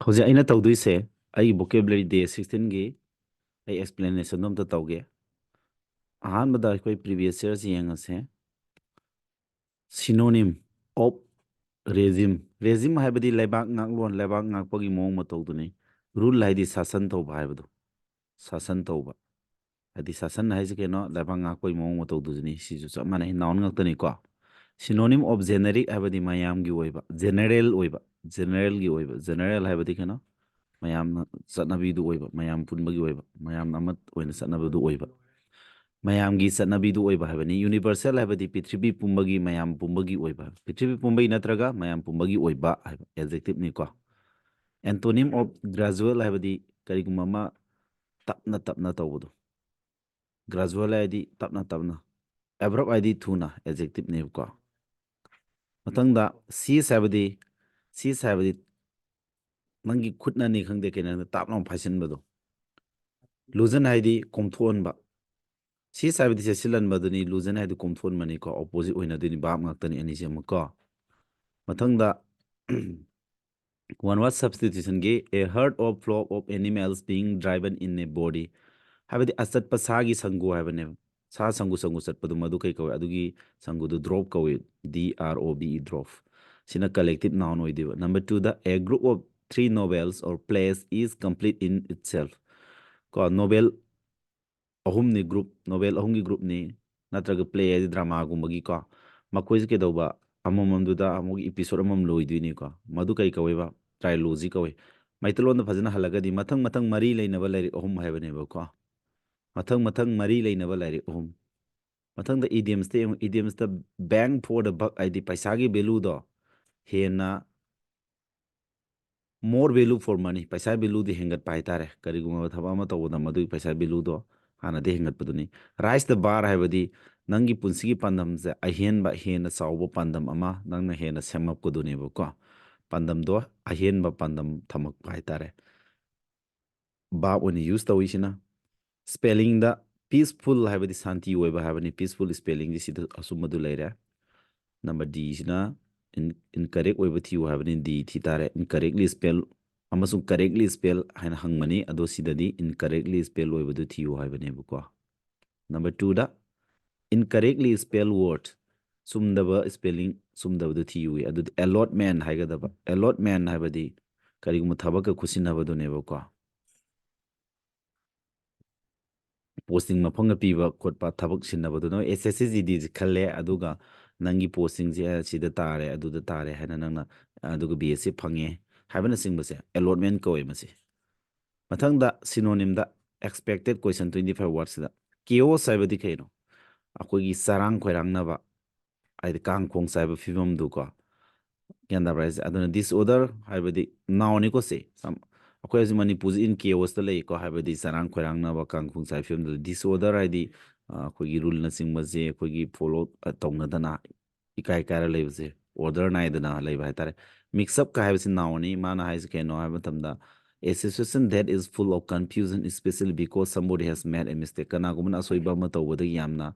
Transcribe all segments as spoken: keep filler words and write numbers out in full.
ꯍꯧꯖꯤꯛ ꯑꯩꯅ ꯇꯧꯗꯣꯏꯁꯦ, ꯑꯩꯒꯤ vocabulary day sixteen ꯒꯤ ꯑꯩ explanation ꯗꯣ ꯑꯝꯇ ꯇꯧꯒꯦ꯫ ꯑꯍꯥꯟꯕꯗ ꯑꯩꯈꯣꯏ previous years ꯌꯦꯡꯉꯁꯦ꯫ Synonym of regime. Regime ꯍꯥꯏꯕꯗꯤ ꯂꯩꯕꯥꯛ ꯉꯥꯛꯂꯣꯟ, ꯂꯩꯕꯥꯛ ꯉꯥꯛꯄꯒꯤ ꯃꯑꯣꯡ ꯃꯇꯧꯗꯨꯅꯤ꯫ Rule ꯍꯥꯏꯗꯤ ꯁꯥꯁꯟ ꯇꯧꯕ ꯍꯥꯏꯕꯗꯣ, ꯁꯥꯁꯟ ꯇꯧꯕ꯫ ꯍꯥꯏꯗꯤ ꯁꯥꯁꯟ ꯍꯥꯏꯁꯦ ꯀꯩꯅꯣ? ꯂꯩꯕꯥꯛ ꯉꯥꯛꯄꯒꯤ ꯃꯑꯣꯡ ꯃꯇꯧꯗꯨꯁꯨꯅꯤ꯫ ꯁꯤꯁꯨ ꯆꯞ ꯃꯥꯟꯅꯩ, noun ꯉꯥꯛꯇꯅꯤꯀꯣ꯫ Synonym of generic ꯍꯥꯏꯕꯗꯤ ꯃꯌꯥꯝꯒꯤ ꯑꯣꯏꯕ, general ꯑꯣꯏꯕ, general ꯒꯤ ꯑꯣꯏꯕ꯫ General ꯍꯥꯏꯕꯗꯤ ꯀꯩꯅꯣ? ꯃꯌꯥꯝꯅ ꯆꯠꯅꯕꯤꯗꯨ ꯑꯣꯏꯕ, ꯃꯌꯥꯝ ꯄꯨꯟꯕꯒꯤ ꯑꯣꯏꯕ, ꯃꯌꯥꯝꯅ ꯑꯃꯠ ꯑꯣꯏꯅ ꯆꯠꯅꯕꯗꯨ ꯑꯣꯏꯕ꯫ ꯃꯌꯥꯝꯒꯤ ꯆꯠꯅꯕꯤꯗꯨ ꯑꯣꯏꯕ ꯍꯥꯏꯕꯅꯤ꯫ Universal ꯍꯥꯏꯕꯗꯤ ꯄ꯭ꯔꯤꯊꯤꯕꯤ ꯄꯨꯝꯕꯒꯤ, ꯃꯌꯥꯝ ꯄꯨꯝꯕꯒꯤ ꯑꯣꯏꯕ, ꯄ꯭ꯔꯤꯊꯤꯕꯤ ꯄꯨꯝꯕꯒꯤ ꯅꯠꯇ꯭ꯔꯒ ꯃꯌꯥꯝ ꯄꯨꯝꯕꯒꯤ ꯑꯣꯏꯕ ꯍꯥꯏꯕ adjective ꯅꯤꯀꯣ꯫ Antonym of gradual ꯍꯥꯏꯕꯗꯤ ꯀꯔꯤꯒꯨꯝꯕ ꯑꯃ ꯇꯞꯅ ꯇꯞꯅ ꯇꯧꯕꯗꯣ꯫ Gradual ꯍꯥꯏꯗꯤ ꯇꯞꯅ ꯇꯞꯅ꯫ Abrupt ꯍꯥꯏꯗꯤ ꯊꯨꯅ, adjective ꯅꯦꯕꯀꯣ꯫ ꯃꯊꯪꯗ cease ꯍꯥꯏꯕꯗꯤ, cease ꯍꯥꯏꯕꯗꯤ ꯅꯪꯒꯤ ꯈꯨꯠꯅꯅꯤ ꯈꯪꯗꯦ, ꯀꯩꯅꯣ ꯈꯪꯗꯦ, ꯇꯥꯞ ꯂꯥꯎꯅ ꯐꯥꯏꯁꯤꯟꯕꯗꯣ꯫ Loosen ꯍꯥꯏꯗꯤ ꯀꯣꯝꯊꯣꯛꯍꯟꯕ꯫ Cease ꯍꯥꯏꯕꯗꯤ ꯆꯦꯠꯁꯤꯜꯍꯟꯕꯗꯨꯅꯤ, loosen ꯍꯥꯏꯗꯤ ꯀꯣꯝꯊꯣꯛꯍꯟꯕꯅꯤꯀꯣ, opposite ꯑꯣꯏꯅꯗꯣꯏꯅꯤ, verb ꯉꯥꯛꯇꯅꯤ ꯑꯅꯤꯁꯤꯃꯛꯀꯣ꯫ ꯃꯊꯪꯗ one word substitution ꯒꯤ a herd of flock of animals being driven in a body ꯍꯥꯏꯕꯗꯤ ꯑꯆꯠꯄ ꯁꯥꯒꯤ ꯁꯪꯒꯨ ꯍꯥꯏꯕꯅꯦꯕ꯫ ꯁꯥ ꯁꯪꯒꯨ ꯁꯪꯒꯨ ꯆꯠꯄꯗꯨ ꯃꯗꯨ ꯀꯩ ꯀꯧꯏ? ꯑꯗꯨꯒꯤ ꯁꯪꯒꯨꯗꯨ drove ꯀꯧꯏ, D R O V E, drove꯫ ꯁꯤꯅ collective noun ꯑꯣꯏꯗꯣꯏꯕ꯫ Number two the a group of three novels or plays is complete in itself. ꯀꯣ, novel ꯑꯍꯨꯝꯅꯤ group, novel ꯑꯍꯨꯝꯒꯤ group ꯅꯤ, ꯅꯠꯇ꯭ꯔꯒ play ꯍꯥꯏꯗꯤ drama ꯒꯨꯝꯕꯒꯤꯀꯣ꯫ ꯃꯈꯣꯏꯁꯦ ꯀꯩꯗꯧꯕ? ꯑꯃꯃꯝꯗꯨꯗ ꯑꯃꯨꯛ episode ꯑꯃꯃꯝ ꯂꯣꯏꯗꯣꯏꯅꯤꯀꯣ꯫ ꯃꯗꯨ ꯀꯩ ꯀꯧꯋꯦꯕ? Trilogy ꯀꯧꯋꯦ꯫ ꯃꯩꯇꯩꯂꯣꯟꯗ ꯐꯖꯅ ꯍꯜꯂꯒꯗꯤ ꯃꯊꯪ ꯃꯊꯪ ꯃꯔꯤ ꯂꯩꯅꯕ ꯂꯥꯏꯔꯤꯛ ꯑꯍꯨꯝ ꯍꯥꯏꯕꯅꯦꯕꯀꯣ꯫ ꯃꯊꯪ ꯃꯊꯪ ꯃꯔꯤ ꯂꯩꯅꯕ ꯂꯥꯏꯔꯤꯛ ꯑꯍꯨꯝ꯫ ꯃꯊꯪꯗ idioms ꯇ ꯌꯦꯡꯉꯨ꯫ Idioms ꯇ bang for the buck ꯍꯥꯏꯗꯤ ꯄꯩꯁꯥꯒꯤ value ꯗꯣ ꯍꯦꯟꯅ more value for money, ꯄꯩꯁꯥ value ꯗꯤ ꯍꯦꯟꯒꯠꯄ ꯍꯥꯏꯇꯥꯔꯦ꯫ ꯀꯔꯤꯒꯨꯝꯕ ꯊꯕꯛ ꯑꯃ ꯇꯧꯕꯗ ꯃꯗꯨꯒꯤ ꯄꯩꯁꯥ value ꯗꯣ ꯍꯥꯟꯅꯗꯤ ꯍꯦꯟꯒꯠꯄꯗꯨꯅꯤ꯫ Raise the bar ꯍꯥꯏꯕꯗꯤ ꯅꯪꯒꯤ ꯄꯨꯟꯁꯤꯒꯤ ꯄꯥꯟꯗꯝꯁꯦ ꯑꯍꯦꯟꯕ, ꯍꯦꯟꯅ ꯆꯥꯎꯕ ꯄꯥꯟꯗꯝ ꯑꯃ ꯅꯪꯅ ꯍꯦꯟꯅ ꯁꯦꯝꯃꯛꯄꯗꯨꯅꯦꯕꯀꯣ꯫ ꯄꯥꯟꯗꯝꯗꯣ ꯑꯍꯦꯟꯕ ꯄꯥꯟꯗꯝ ꯊꯝꯃꯛꯄ ꯍꯥꯏꯇꯥꯔꯦ꯫ Verb ꯑꯣꯏꯅ use ꯇꯧꯔꯤꯁꯤꯅ꯫ Spelling ꯗ peaceful ꯍꯥꯏꯕꯗꯤ ꯁꯥꯟꯇꯤ ꯑꯣꯏꯕ ꯍꯥꯏꯕꯅꯤ꯫ Peaceful spelling ꯗꯤ ꯁꯤꯗ ꯑꯆꯨꯝꯕꯗꯨ ꯂꯩꯔꯦ꯫ Number D ꯁꯤꯅ incorrect ꯑꯣꯏꯕ ꯊꯤꯌꯨ ꯍꯥꯏꯕꯅꯤ, ꯗꯤ ꯊꯤ ꯇꯥꯔꯦ꯫ Incorrectly spell ꯑꯃꯁꯨꯡ correctly spell ꯍꯥꯏꯅ ꯍꯪꯕꯅꯤ, ꯑꯗꯣ ꯁꯤꯗꯗꯤ incorrectly spell ꯑꯣꯏꯕꯗꯨ ꯊꯤꯌꯨ ꯍꯥꯏꯕꯅꯦꯕꯀꯣ꯫ Number two ꯗ incorrectly spell word, ꯆꯨꯝꯗꯕ spelling, ꯆꯨꯝꯗꯕꯗꯨ ꯊꯤꯌꯨꯏ꯫ ꯑꯗꯨꯗꯤ allotment ꯍꯥꯏꯒꯗꯕ꯫ Allotment ꯍꯥꯏꯕꯗꯤ ꯀꯔꯤꯒꯨꯝꯕ ꯊꯕꯛꯀ ꯈꯨꯠꯁꯤꯟꯅꯕꯗꯨꯅꯦꯕꯀꯣ꯫ Posting ꯃꯐꯝꯒ ꯄꯤꯕ ꯈꯣꯠꯄ, ꯊꯕꯛ ꯁꯤꯟꯅꯕꯗꯨꯅ ꯑꯦꯁ ꯑꯦꯁ ꯁꯤ ꯖꯤ ꯗꯤꯁꯤ ꯈꯜꯂꯦ, ꯑꯗꯨꯒ ꯅꯪꯒꯤ postingꯁꯦ ꯁꯤꯗ ꯇꯥꯔꯦ, ꯑꯗꯨꯗ ꯇꯥꯔꯦ ꯍꯥꯏꯅ ꯅꯪꯅ, ꯑꯗꯨꯒ ꯕꯤ ꯑꯦꯁ ꯁꯤ ꯐꯪꯉꯦ ꯍꯥꯏꯕꯅꯆꯤꯡꯕꯁꯦ allotment ꯀꯧꯋꯦ ꯃꯁꯤ꯫ ꯃꯊꯪꯗ synonymꯗ expected question twenty five wordsꯁꯤꯗ chaos ꯍꯥꯏꯕꯗꯤ ꯀꯩꯅꯣ? ꯑꯩꯈꯣꯏꯒꯤ ꯆꯔꯥꯡ ꯈꯣꯏꯔꯥꯡꯅꯕ, ꯍꯥꯏꯗꯤ ꯀꯥꯡ ꯈꯣꯡ ꯆꯥꯏꯕ ꯐꯤꯕꯝꯗꯨꯀꯣ꯫ ꯒ꯭ꯌꯥꯟ ꯇꯥꯕ꯭ꯔꯥ ꯍꯥꯏꯁꯦ? ꯑꯗꯨꯅ disorder ꯍꯥꯏꯕꯗꯤ nounꯅꯤꯀꯣ ꯁꯤ꯫ ꯁꯝ-, ꯑꯩꯈꯣꯏ ꯍꯧꯖꯤꯛ ꯃꯅꯤꯄꯨꯔꯁꯤ in chaosꯇ ꯂꯩꯀꯣ, ꯍꯥꯏꯕꯗꯤ ꯆꯔꯥꯡ ꯈꯣꯏꯔꯥꯡꯅꯕ, ꯀꯥꯡ ꯈꯣꯡ ꯆꯥꯏꯕ ꯐꯤꯕꯝꯗꯨꯗ꯫ Disorder ꯍꯥꯏꯗꯤ, ꯑ, ꯑꯩꯈꯣꯏꯒꯤ ruleꯅꯆꯤꯡꯕꯁꯦ ꯑꯩꯈꯣꯏꯒꯤ follow, ꯑ, ꯇꯧꯅꯗꯅ ꯏꯀꯥꯏ ꯀꯥꯏꯔ ꯂꯩꯕꯁꯦ, order ꯅꯥꯏꯗꯅ ꯂꯩꯕ ꯍꯥꯏꯇꯥꯔꯦ꯫ Mix up ꯀ ꯍꯥꯏꯕꯁꯤ nounꯅꯤ꯫ ꯃꯥꯅ ꯍꯥꯏꯁꯦ ꯀꯩꯅꯣ ꯍꯥꯏꯕ ꯃꯇꯝꯗ, a situation that is full of confusion, especially because somebody has made a mistake꯫ ꯀꯅꯥꯒꯨꯝꯕꯅ ꯑꯁꯣꯏꯕ ꯑꯃ ꯇꯧꯕꯗꯒꯤ ꯌꯥꯝꯅ,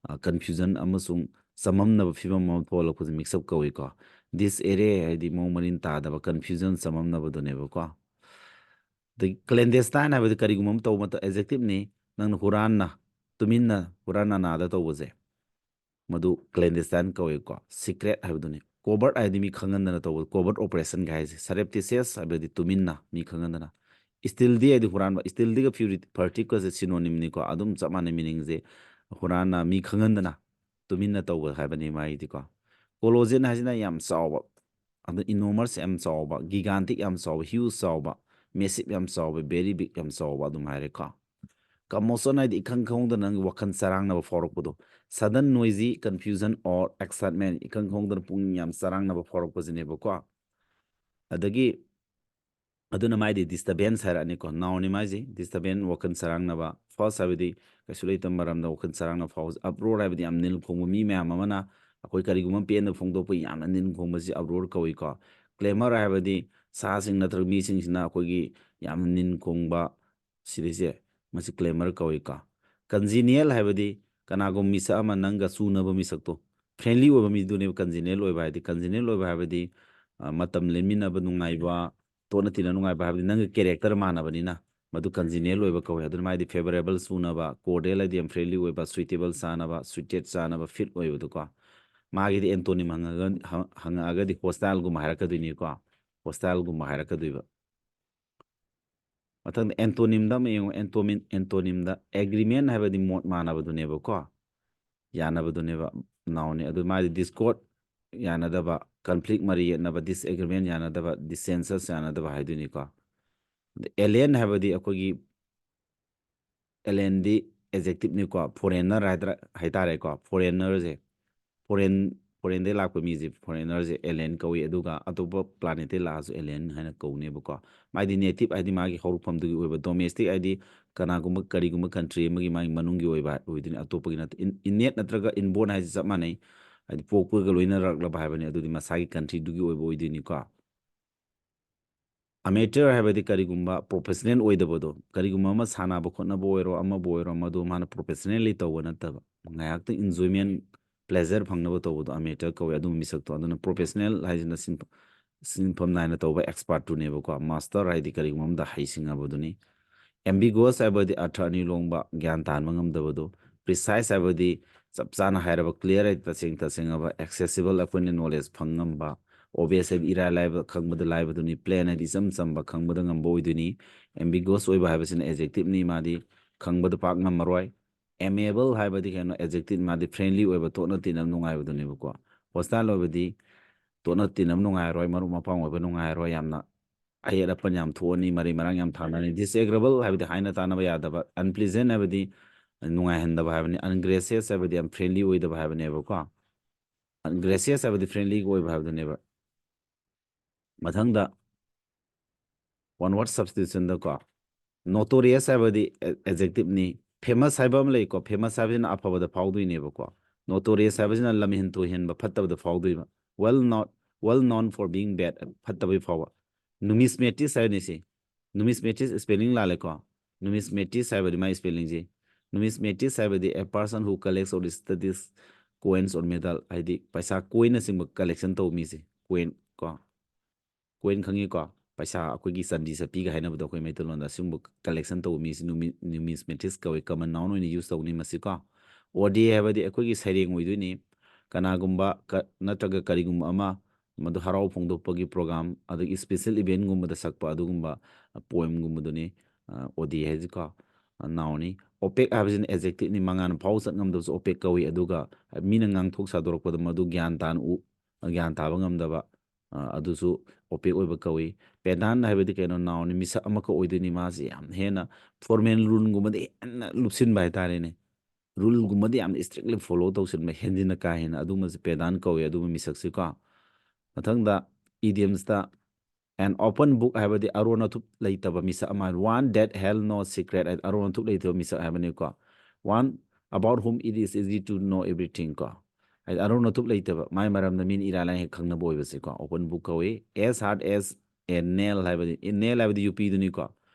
ꯑ, confusion ꯑꯃꯁꯨꯡ ꯆꯃꯝꯅꯕ ꯐꯤꯕꯝ ꯑꯃ ꯊꯣꯛꯍꯜꯂꯛꯄꯁꯦ mix up ꯀꯧꯏꯀꯣ꯫ Disarray ꯍꯥꯏꯗꯤ ꯃꯑꯣꯡ ꯃꯔꯤꯟ ꯇꯥꯗꯕ, confusion, ꯆꯃꯝꯅꯕꯗꯨꯅꯦꯕꯀꯣ꯫ ꯑꯗꯒꯤ clandestine ꯍꯥꯏꯕꯗꯤ ꯀꯔꯤꯒꯨꯝꯕ ꯑꯃ ꯇꯧꯕ ꯃꯇꯝ, adjectiveꯅꯤ, ꯅꯪꯅ ꯍꯨꯔꯥꯟꯅ, ꯇꯨꯃꯤꯟꯅ, ꯍꯨꯔꯥꯟ ꯅꯅꯥꯗ ꯇꯧꯕꯁꯦ, ꯃꯗꯨ clandestine ꯀꯧꯏꯀꯣ꯫ Secret ꯍꯥꯏꯕꯗꯨꯅꯤ꯫ Covert ꯍꯥꯏꯗꯤ ꯃꯤ ꯈꯪꯍꯟꯗꯅ ꯇꯧꯕ, covert operationꯒ ꯍꯥꯏꯁꯦ꯫ Surreptitious ꯍꯥꯏꯕꯗꯤ ꯇꯨꯃꯤꯟꯅ, ꯃꯤ ꯈꯪꯍꯟꯗꯅ꯫ Stealthy ꯍꯥꯏꯗꯤ ꯍꯨꯔꯥꯟꯕ꯫ Stealthyꯒ furti-, furtiveꯀꯁꯦ synonymꯅꯤꯀꯣ, ꯑꯗꯨꯝ ꯆꯞ ꯃꯥꯟꯅꯩ meaningꯁꯦ꯫ ꯍꯨꯔꯥꯟꯅ, ꯃꯤ ꯈꯪꯍꯟꯗꯅ ꯇꯨꯃꯤꯟꯅ ꯇꯧꯕ ꯍꯥꯏꯕꯅꯤ ꯃꯥꯒꯤꯗꯤꯀꯣ꯫ Colossal ꯍꯥꯏꯁꯤꯅ ꯌꯥꯝ ꯆꯥꯎꯕ, ꯑꯗꯨ enormous ꯌꯥꯝ ꯆꯥꯎꯕ, gigantic ꯌꯥꯝ ꯆꯥꯎꯕ, huge ꯆꯥꯎꯕ, massive ꯌꯥꯝ ꯆꯥꯎꯕ, very big ꯌꯥꯝ ꯆꯥꯎꯕ ꯑꯗꯨꯝ ꯍꯥꯏꯔꯦꯀꯣ꯫ Commotion ꯍꯥꯏꯗꯤ ꯏꯈꯪ ꯈꯪꯍꯧꯗꯅ ꯅꯪꯒꯤ ꯋꯥꯈꯜ ꯆꯔꯥꯡꯅꯕ ꯐꯥꯎꯔꯛꯄꯗꯣ꯫ Sudden noisy confusion or excitement, ꯏꯈꯪ ꯈꯪꯍꯧꯗꯅ ꯄꯨꯛꯅꯤꯡ ꯌꯥꯝ ꯆꯔꯥꯡꯅꯕ ꯐꯥꯎꯔꯛꯄꯁꯤꯅꯦꯕꯀꯣ꯫ ꯑꯗꯒꯤ ꯑꯗꯨꯅ ꯃꯥꯏꯗꯤ disturbance ꯍꯥꯏꯔꯛꯑꯅꯤꯀꯣ꯫ Nounꯅꯤ ꯃꯥꯏꯁꯤ, disturbance, ꯋꯥꯈꯜ ꯆꯔꯥꯡꯅꯕ꯫ Fuss ꯍꯥꯏꯕꯗꯤ ꯀꯩꯁꯨ ꯂꯩꯇꯕ ꯃꯔꯝꯗ ꯋꯥꯈꯜ ꯆꯔꯥꯡꯅꯕ ꯐꯥꯎꯕꯁꯤ꯫ Uproar ꯍꯥꯏꯕꯗꯤ ꯌꯥꯝ ꯅꯤꯜ ꯈꯣꯡꯕ, ꯃꯤ ꯃꯌꯥꯝ ꯑꯃꯅ ꯑꯩꯈꯣꯏ ꯀꯔꯤꯒꯨꯝꯕ ꯄꯦꯟꯗꯕ ꯐꯣꯡꯗꯣꯛꯄ ꯌꯥꯝꯅ ꯅꯤꯜ ꯈꯣꯡꯕꯁꯤ uproar ꯀꯧꯏꯀꯣ꯫ Clamor ꯍꯥꯏꯕꯗꯤ ꯁꯥꯁꯤꯡ ꯅꯠꯇ꯭ꯔꯒ ꯃꯤꯁꯤꯡꯁꯤꯅ ꯑꯩꯈꯣꯏꯒꯤ ꯌꯥꯝꯅ ꯅꯤꯜ ꯈꯣꯡꯕ, ꯁꯤꯗꯩꯁꯦ, ꯃꯁꯤ clamor ꯀꯧꯏꯀꯣ꯫ Congenial ꯍꯥꯏꯕꯗꯤ ꯀꯅꯥꯒꯨꯝꯕ ꯃꯤꯁꯛ ꯑꯃ ꯅꯪꯒ ꯆꯨꯅꯕ ꯃꯤꯁꯛꯇꯣ, friendly ꯑꯣꯏꯕ ꯃꯤꯗꯨꯅꯦꯕ congenial ꯑꯣꯏꯕ ꯍꯥꯏꯗꯤ꯫ Congenial ꯑꯣꯏꯕ ꯍꯥꯏꯕꯗꯤ, ꯑ, ꯃꯇꯝ ꯂꯦꯟꯃꯤꯟꯅꯕ ꯅꯨꯡꯉꯥꯏꯕ, ꯇꯣꯠꯅ ꯇꯤꯟꯅ ꯅꯨꯡꯉꯥꯏꯕ ꯍꯥꯏꯕꯗꯤ ꯅꯪꯒ character ꯃꯥꯟꯅꯕꯅꯤꯅ ꯃꯗꯨ congenial ꯑꯣꯏꯕ ꯀꯧꯏ꯫ ꯑꯗꯨꯅ ꯃꯥꯗꯤ favorable ꯆꯨꯅꯕ, cordial ꯍꯥꯏꯗꯤ ꯌꯥꯝ friendly ꯑꯣꯏꯕ, suitable ꯆꯥꯅꯕ, suited ꯆꯥꯅꯕ, fit ꯑꯣꯏꯕꯗꯣꯀꯣ꯫ ꯃꯥꯒꯤꯗꯤ antonym ꯍꯪꯉꯒ-, ꯍꯪ-, ꯍꯪꯉꯛꯑꯒꯗꯤ hostileꯒꯨꯝꯕ ꯍꯥꯏꯔꯛꯀꯗꯣꯏꯅꯤꯀꯣ꯫ Hostileꯒꯨꯝꯕ ꯍꯥꯏꯔꯛꯀꯗꯣꯏꯕ꯫ ꯃꯊꯪꯗ antonymꯗ ꯑꯃ ꯌꯦꯡꯉꯨ꯫ Antonym, antonymꯗ agreement ꯍꯥꯏꯕꯗꯤ ꯃꯣꯠ ꯃꯥꯟꯅꯕꯗꯨꯅꯦꯕꯀꯣ, ꯌꯥꯅꯕꯗꯨꯅꯦꯕ, nounꯅꯤ꯫ ꯑꯗꯨ ꯃꯥꯗꯤ discord, ꯌꯥꯅꯗꯕ, conflict, ꯃꯔꯤ ꯌꯦꯠꯅꯕ, disagreement, ꯌꯥꯅꯗꯕ, dissensus, ꯌꯥꯅꯗꯕ ꯍꯥꯏꯗꯣꯏꯅꯤꯀꯣ꯫ ꯑꯗ alien ꯍꯥꯏꯕꯗꯤ ꯑꯩꯈꯣꯏꯒꯤ alienꯗꯤ adjectiveꯅꯤꯀꯣ, foreigner ꯍꯥꯏꯗ꯭ꯔꯥ, ꯍꯥꯏꯇꯥꯔꯦꯀꯣ꯫ Foreignerꯁꯦ, foreign, foreignꯗꯩ ꯂꯥꯛꯄ ꯃꯤꯁꯦ foreignerꯁꯦ alien ꯀꯧꯏ꯫ ꯑꯗꯨꯒ ꯑꯇꯣꯞꯄ planetꯇꯩ ꯂꯥꯛꯑꯁꯨ alien ꯍꯥꯏꯅ ꯀꯧꯅꯦꯕꯀꯣ꯫ ꯃꯥꯗꯤ native ꯍꯥꯏꯗꯤ ꯃꯥꯒꯤ ꯍꯧꯔꯛꯐꯝꯗꯨꯒꯤ ꯑꯣꯏꯕ, domestic ꯍꯥꯏꯗꯤ ꯀꯅꯥꯒꯨꯝꯕ, ꯀꯔꯤꯒꯨꯝꯕ country ꯑꯃꯒꯤ ꯃꯥꯒꯤ ꯃꯅꯨꯡꯒꯤ ꯑꯣꯏꯕ ꯑꯣꯏꯗꯣꯏꯅꯤ, ꯑꯇꯣꯞꯄꯒꯤ ꯅꯠꯇꯦ꯫ In-, innate ꯅꯠꯇ꯭ꯔꯒ inborn ꯍꯥꯏꯁꯦ ꯆꯞ ꯃꯥꯟꯅꯩ, ꯍꯥꯏꯗꯤ ꯄꯣꯛꯄꯒ ꯂꯣꯏꯅꯔꯛꯂꯕ ꯍꯥꯏꯕꯅꯤ꯫ ꯑꯗꯨꯗꯤ ꯃꯁꯥꯒꯤ countryꯗꯨꯒꯤ ꯑꯣꯏꯕ ꯑꯣꯏꯗꯣꯏꯅꯤꯀꯣ꯫ Amateur ꯍꯥꯏꯕꯗꯤ ꯀꯔꯤꯒꯨꯝꯕ professional ꯑꯣꯏꯗꯕꯗꯣ, ꯀꯔꯤꯒꯨꯝꯕ ꯑꯃ ꯁꯥꯟꯅꯕ ꯈꯣꯠꯅꯕ ꯑꯣꯏꯔꯣ, ꯑꯃꯕꯨ ꯑꯣꯏꯔꯣ, ꯃꯗꯨ ꯃꯥꯅ professionally ꯇꯧꯕ ꯅꯠꯇꯕ, ꯉꯥꯏꯍꯥꯛꯇꯪ enjoyment, pleasure ꯐꯪꯅꯕ ꯇꯧꯕꯗꯣ amateur ꯀꯧꯏ꯫ ꯑꯗꯨꯝꯕ ꯃꯤꯁꯛꯇꯣ, ꯑꯗꯨꯅ professional ꯍꯥꯏꯁꯤꯅ ꯁꯤꯟꯐ-, ꯁꯤꯟꯐꯝ ꯅꯥꯏꯅ ꯇꯧꯕ expertꯇꯨꯅꯦꯕꯀꯣ꯫ Master ꯍꯥꯏꯗꯤ ꯀꯔꯤꯒꯨꯝꯕ ꯑꯃꯗ ꯍꯩꯁꯤꯡꯉꯕꯗꯨꯅꯤ꯫ Ambiguous ꯍꯥꯏꯕꯗꯤ ꯑꯔꯊ ꯑꯅꯤ ꯂꯣꯡꯕ, ꯒ꯭ꯌꯥꯟ ꯇꯥꯍꯟꯕ ꯉꯝꯗꯕꯗꯣ꯫ Precise ꯍꯥꯏꯕꯗꯤ ꯆꯞ ꯆꯥꯅ ꯍꯥꯏꯔꯕ, clear ꯍꯥꯏꯗꯤ ꯇꯁꯦꯡ ꯇꯁꯦꯡꯉꯕ, accessible ꯑꯩꯈꯣꯏꯅ knowledge ꯐꯪ ꯉꯝꯕ꯫ Obvious ꯍꯥꯏꯗꯤ ꯏꯔꯥꯏ ꯂꯥꯏꯕ, ꯈꯪꯕꯗ ꯂꯥꯏꯕꯗꯨꯅꯤ꯫ Plain ꯍꯥꯏꯗꯤ ꯏꯆꯝ ꯆꯝꯕ, ꯈꯪꯕꯗ ꯉꯝꯕ ꯑꯣꯏꯗꯣꯏꯅꯤ꯫ Ambiguous ꯑꯣꯏꯕ ꯍꯥꯏꯕꯁꯤꯅ adjectiveꯅꯤ, ꯃꯥꯗꯤ ꯈꯪꯕꯗ ꯄꯥꯛ ꯉꯝꯃꯔꯣꯏ꯫ Amiable ꯍꯥꯏꯕꯗꯤ ꯀꯩꯅꯣ? Adjective, ꯃꯥꯗꯤ friendly ꯑꯣꯏꯕ, ꯇꯣꯠꯅ ꯇꯤꯟꯅꯕ ꯅꯨꯡꯉꯥꯏꯕꯗꯨꯅꯦꯕꯀꯣ꯫ Hostile ꯑꯣꯏꯕꯗꯤ ꯇꯣꯠꯅ ꯇꯤꯟꯅꯕ ꯅꯨꯡꯉꯥꯏꯔꯣꯏ, ꯃꯔꯨꯞ ꯃꯄꯥꯡ ꯑꯣꯏꯕ ꯅꯨꯡꯉꯥꯏꯔꯣꯏ, ꯌꯥꯝꯅ ꯑꯌꯦꯠ ꯑꯄꯟ ꯌꯥꯝ ꯊꯣꯛꯑꯅꯤ, ꯃꯔꯩ ꯃꯔꯥꯡ ꯌꯥꯝ ꯊꯥꯅꯔꯅꯤ꯫ Disagreeable ꯍꯥꯏꯕꯗꯤ ꯍꯥꯏꯅ ꯇꯥꯅꯕ ꯌꯥꯗꯕ, unpleasant ꯍꯥꯏꯕꯗꯤ ꯅꯨꯡꯉꯥꯏꯍꯟꯗꯕ ꯍꯥꯏꯕꯅꯤ, ungracious ꯍꯥꯏꯕꯗꯤ ꯌꯥꯝ friendly ꯑꯣꯏꯗꯕ ꯍꯥꯏꯕꯅꯦꯕꯀꯣ꯫ Ungracious ꯍꯥꯏꯕꯗꯤ friendly ꯑꯣꯏꯕ ꯍꯥꯏꯕꯗꯨꯅꯦꯕ꯫ ꯃꯊꯪꯗ one word substitutionꯗꯀꯣ, notorious ꯍꯥꯏꯕꯗꯤ a-, adjectiveꯅꯤ꯫ Famous ꯍꯥꯏꯕ ꯑꯃ ꯂꯩꯀꯣ, famous ꯍꯥꯏꯕꯁꯤꯅ ꯑꯐꯕꯗ ꯐꯥꯎꯗꯣꯏꯅꯦꯕꯀꯣ꯫ Notorious ꯍꯥꯏꯕꯁꯤꯅ ꯂꯝ ꯍꯦꯟ ꯇꯨ ꯍꯦꯟꯕ, ꯐꯠꯇꯕꯗ ꯐꯥꯎꯗꯣꯏꯕ꯫ Well known, well known for being bad, ꯐꯠꯇꯕꯩ ꯐꯥꯎꯕ꯫ Numismatist ꯍꯥꯏꯕꯅꯤ ꯁꯤ꯫ Numismatist spelling ꯂꯥꯜꯂꯦꯀꯣ꯫ Numismatist ꯍꯥꯏꯕꯗꯤ ꯃꯥꯒꯤ spellingꯁꯤ, numismatist ꯍꯥꯏꯕꯗꯤ a person who collects or studies coins or metal, ꯍꯥꯏꯗꯤ ꯄꯩꯁꯥ, ꯀꯣꯏꯟꯅꯆꯤꯡꯕ ꯀꯂꯦꯛꯁꯟ ꯇꯧꯕ ꯃꯤꯁꯦ, ꯀꯣꯏꯟ ꯀꯣ, ꯀꯣꯏꯟ ꯈꯪꯉꯤꯀꯣ? ꯄꯩꯁꯥ, ꯑꯩꯈꯣꯏꯒꯤ ꯆꯟꯗꯤ ꯆꯠꯄꯤꯒ ꯍꯥꯏꯅꯕꯗꯣ ꯑꯩꯈꯣꯏ ꯃꯩꯇꯩꯂꯣꯟꯗ, ꯑꯁꯤꯒꯨꯝꯕ ꯀꯂꯦꯛꯁꯟ ꯇꯧꯕ ꯃꯤꯁꯤ ꯅ꯭ꯌꯨꯃꯤꯁꯃꯦꯇꯤꯁ ꯀꯧꯏ, ꯀꯃꯟ ꯅꯥꯎꯟ ꯑꯣꯏꯅ ꯌꯨꯁ ꯇꯧꯅꯤ ꯃꯁꯤꯀꯣ꯫ ꯑꯣꯗꯦ ꯍꯥꯏꯕꯗꯤ ꯑꯩꯈꯣꯏꯒꯤ ꯁꯩꯔꯦꯡ ꯑꯣꯏꯗꯣꯏꯅꯤ, ꯀꯅꯥꯒꯨꯝꯕ ꯅꯠꯇ꯭ꯔꯒ ꯀꯔꯤꯒꯨꯝꯕ ꯑꯃ, ꯃꯗꯨ ꯍꯔꯥꯎ ꯐꯣꯡꯗꯣꯛꯄꯒꯤ ꯄ꯭ꯔꯣꯒꯥꯝ, ꯑꯗꯒꯤ ꯏꯁꯄꯤꯁꯦꯜ ꯏꯚꯦꯟꯒꯨꯝꯕꯗ ꯁꯛꯄ ꯑꯗꯨꯒꯨꯝꯕ ꯄꯣꯏꯝꯒꯨꯝꯕꯗꯨꯅꯤ ꯑꯣꯗꯦ ꯍꯥꯏꯁꯤꯀꯣ꯫ ꯅꯥꯎꯟꯅꯤ꯫ ꯑꯣꯄꯦꯛ ꯍꯥꯏꯕꯁꯤꯅ ꯑꯦꯖꯦꯛꯇꯤꯞꯅꯤ, ꯃꯉꯥꯜ ꯐꯥꯎ ꯆꯠ ꯉꯝꯗꯕꯁꯨ ꯑꯣꯄꯦꯛ ꯀꯧꯏ꯫ ꯑꯗꯨꯒ ꯃꯤꯅ ꯉꯥꯡꯊꯣꯛ ꯁꯥꯗꯣꯔꯛꯄꯗ ꯃꯗꯨ ꯒ꯭ꯌꯥꯟ ꯇꯥꯅ ꯎ-, ꯒ꯭ꯌꯥꯟ ꯇꯥꯕ ꯉꯝꯗꯕ, ꯑ, ꯑꯗꯨꯁꯨ ꯑꯣꯄꯦꯛ ꯑꯣꯏꯕ ꯀꯧꯏ꯫ ꯄꯦꯗꯥꯟ ꯍꯥꯏꯕꯗꯤ ꯀꯩꯅꯣ? ꯅꯥꯎꯟꯅꯤ, ꯃꯤꯁꯛ ꯑꯃꯈꯛ ꯑꯣꯏꯗꯣꯏꯅꯤ꯫ ꯃꯥꯁꯤ ꯌꯥꯝ ꯍꯦꯟꯅ ꯐꯣꯔꯃꯦꯜ ꯔꯨꯜꯒꯨꯝꯕꯗ ꯍꯦꯟꯅ ꯂꯨꯞꯁꯤꯟꯕ ꯍꯥꯏꯇꯥꯔꯦꯅꯦ꯫ ꯔꯨꯜꯒꯨꯝꯕꯗꯤ ꯌꯥꯝꯅ ꯏꯁꯇ꯭ꯔꯤꯛꯂꯤ ꯐꯣꯂꯣ ꯇꯧꯁꯤꯟꯕ, ꯍꯦꯟꯖꯤꯟꯅ ꯀꯥ ꯍꯦꯟꯅ, ꯑꯗꯨꯒꯨꯝꯕꯁꯤ ꯄꯦꯗꯥꯟ ꯀꯧꯏ, ꯑꯗꯨꯒꯨꯝꯕ ꯃꯤꯁꯛꯁꯤꯀꯣ꯫ ꯃꯊꯪꯗ ꯏꯗꯤꯌꯝꯁꯇ, an open book ꯍꯥꯏꯕꯗꯤ ꯑꯔꯣꯟ ꯑꯊꯨꯞ ꯂꯩꯇꯕ ꯃꯤꯁꯛ ꯑꯃ, one that held no secret, ꯑꯔꯣꯟ ꯑꯊꯨꯞ ꯂꯩꯇꯕ ꯃꯤꯁꯛ ꯍꯥꯏꯕꯅꯤꯀꯣ꯫ One about whom it is easy to know everything ꯀꯣ꯫ ꯍꯥꯏꯗꯤ ꯑꯔꯣꯟ ꯑꯊꯨꯞ ꯂꯩꯇꯕ, ꯃꯥꯏ ꯃꯔꯝꯗ ꯃꯤꯅ ꯏꯔꯥꯏ ꯂꯥꯏꯅ ꯍꯦꯛ ꯈꯪꯅꯕ ꯑꯣꯏꯕꯁꯦꯀꯣ, open book ꯀꯧꯏ꯫ As hard as a nail ꯍꯥꯏꯕꯗꯤ, nail ꯍꯥꯏꯕꯗꯤ ꯌꯨꯄꯤꯗꯨꯅꯤꯀꯣ꯫